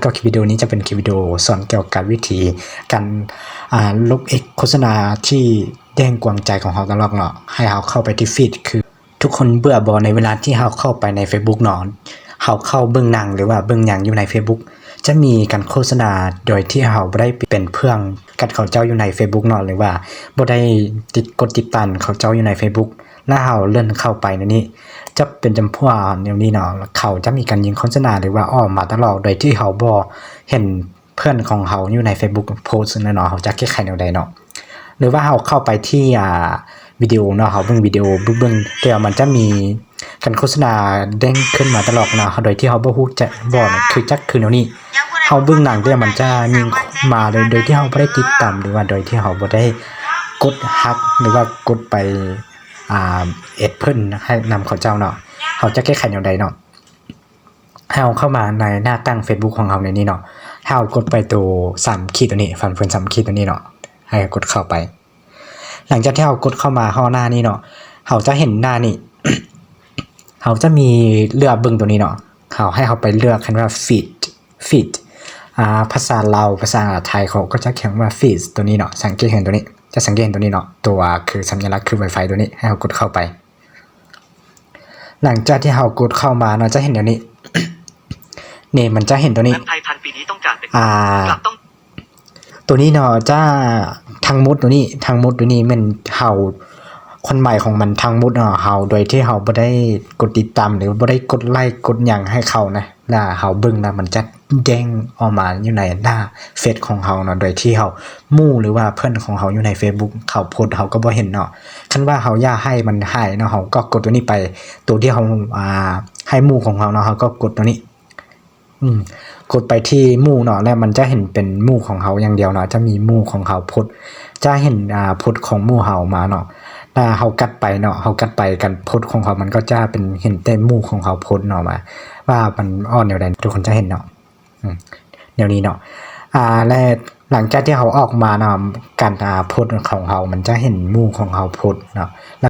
ກໍຄລິບວິດີໂອນີ້ຈະເປັນຄລິບວິດີໂອສອນກ່ຽວກັບວິທີການ ອ່າ ລົບເອັກໂຄສະນາທີ່ແຈ້ງກວນໃຈຂອງເຮົາຕະຫຼອດເນາະ. ໃຫ້ເຮົາເຂົ້າໄປທີ່ຟີດ ຄື ທຸກຄົນເບື່ອບໍ່ ໃນເວລາທີ່ເຮົາເຂົ້າໄປໃນເຟສບຸກເນາະ, ເຮົາເຂົ້າເບິ່ງໜັງ ຫຼືວ່າເບິ່ງຫຍັງຢູ່ໃນເຟສບຸກ ຈະມີການໂຄສະນາໂດຍທີ່ເຮົາບໍ່ໄດ້ເປັນເພື່ອນກັບເຂົາເຈົ້າຢູ່ໃນເຟສບຸກເນາະ ຫຼືວ່າບໍ່ໄດ້ຕິດ ກົດຕິດຕາມເຂົາເຈົ້າຢູ່ໃນເຟສບຸກ ແລ້ວເຮົາເລື່ອນເຂົ້າໄປແນວນີ້ ຈະເປັນຈຳພວກແນວນີ້ເນາະ, ເຂົາຈະມີການຍິງໂຄສະນາ ຫຼືວ່າອອກມາຕະຫຼອດ ໂດຍທີ່ເຮົາບໍ່ເຫັນ ເພື່ອນຂອງເຮົາຢູ່ໃນເຟສບຸກໂພສແລ້ວເນາະ, ເຮົາຈະແກ້ໄຂແນວໃດເນາະ? ຫຼືວ່າເຮົາເຂົ້າໄປທີ່ ອ່າ ວິດີໂອເນາະ, ເຮົາເບິ່ງວິດີໂອ ເບິ່ງ ແຕ່ວ່າມັນຈະມີການໂຄສະນາແຈ້ງຂຶ້ນມາຕະຫຼອດເນາະ, ໂດຍທີ່ເຮົາບໍ່ຮູ້ຈັກ ບໍ່ ຄືຈັກຄືແນວນີ້. ເຮົາເບິ່ງໜັງ ແຕ່ມັນຈະຍິງມາໂດຍ ໂດຍທີ່ເຮົາບໍ່ໄດ້ຕິດຕາມ ຫຼືວ່າໂດຍທີ່ເຮົາບໍ່ໄດ້ກົດຮັກ ຫຼືວ່າກົດໄປ ອ່າ ເອັດເພິ່ນໃຫ້ນຳເຂົາເຈົ້າເນາະ, ເຮົາຈະແກ້ໄຂແນວໃດເນາະ? ໃຫ້ເຮົາເຂົ້າມາໃນໜ້າຕັ້ງເຟສບຸກຂອງເຮົາໃນນີ້ເນາະ, ໃຫ້ເຮົາກົດໄປໂຕສາມຂີດໂຕນີ້, ຟັນເຟືອນສາມຂີດໂຕນີ້ເນາະ, ໃຫ້ເຮົາກົດເຂົ້າໄປ. ຫຼັງຈາກທີ່ເຮົາກົດເຂົ້າມາຮອດໜ້ານີ້ເນາະ, ເຮົາຈະເຫັນໜ້ານີ້, ເຮົາຈະມີເລືອກເບິ່ງໂຕນີ້ເນາະ, ເຮົາ ໃຫ້ເຮົາໄປເລືອກຄຳວ່າຟີດ ຟີດ ອ່າ ພາສາລາວ ພາສາໄທເຂົາກໍຈະຂຽນວ່າຟີດໂຕນີ້ເນາະ, ສັງເກດເຫັນໂຕນີ້, ຈະສັງເກດເຫັນໂຕນີ້ເນາະ, ຕົວຄືສັນຍາລັກຄືໄວໄຟໂຕນີ້, ໃຫ້ເຮົາກົດເຂົ້າໄປ. ຫຼັງຈາກທີ່ເຮົາກົດເຂົ້າມາເນາະ, ຈະເຫັນແນວນີ້ ນີ້ ມັນຈະເຫັນໂຕນີ້ ແອັບໄທທັນປີນີ້ຕ້ອງການເປັນ ອ່າ ກລັບຕ້ອງ ໂຕນີ້ເນາະ, ຈະທັງໝົດໂຕນີ້ ທັງໝົດໂຕນີ້ແມ່ນເຮົາ ຄວາມໝາຍຂອງມັນທັງໝົດເນາະ, ເຮົາ ໂດຍທີ່ເຮົາບໍ່ໄດ້ກົດຕິດຕາມ ຫຼືບໍ່ໄດ້ກົດໄລກົດຫຍັງໃຫ້ເຂົານະ, ແລ້ວເຮົາເບິ່ງແລ້ວມັນຈະແຈ້ງອອກມາຢູ່ໃນໜ້າເຟສຂອງເຮົາເນາະ, ໂດຍທີ່ເຮົາ ໝູ່ ຫຼືວ່າເພື່ອນຂອງເຮົາຢູ່ໃນເຟສບຸກເຂົາໂພສ ເຮົາກໍບໍ່ເຫັນເນາະ. ຄັນວ່າເຮົາຢາກໃຫ້ມັນຫາຍເນາະ, ເຮົາກໍກົດໂຕນີ້ໄປ, ໂຕທີ່ເຮົາ ອ່າ ໃຫ້ໝູ່ຂອງເຮົາເນາະ, ເຮົາກໍກົດໂຕນີ້ ອືມ ກົດໄປທີ່ໝູ່ເນາະ, ແລ້ວມັນຈະເຫັນເປັນໝູ່ຂອງເຮົາຢ່າງດຽວເນາະ, ຈະມີໝູ່ຂອງເຮົາໂພສ ຈະເຫັນ ອ່າ ໂພສຂອງໝູ່ເຮົາມາເນາະ. ແລ້ວເຮົາກັດໄປເນາະ, ເຮົາກັດໄປ ການໂພສຂອງເຮົາມັນກໍຈະເປັນ ເຫັນແຕ່ໝູ່ຂອງເຮົາໂພສເນາະ, ວ່າ ວ່າມັນອອກແນວໃດ ທຸກຄົນຈະເຫັນເນາະ. ອືມ ແນວນີ້ເນາະ. ອ່າ ແລະ ຫຼັງຈາກທີ່ເຮົາອອກມາເນາະ, ການ ອ່າ ໂພສຂອງເຮົາ ມັນຈະເຫັນໝູ່ຂອງເຮົາໂພສເນາະ, ແລ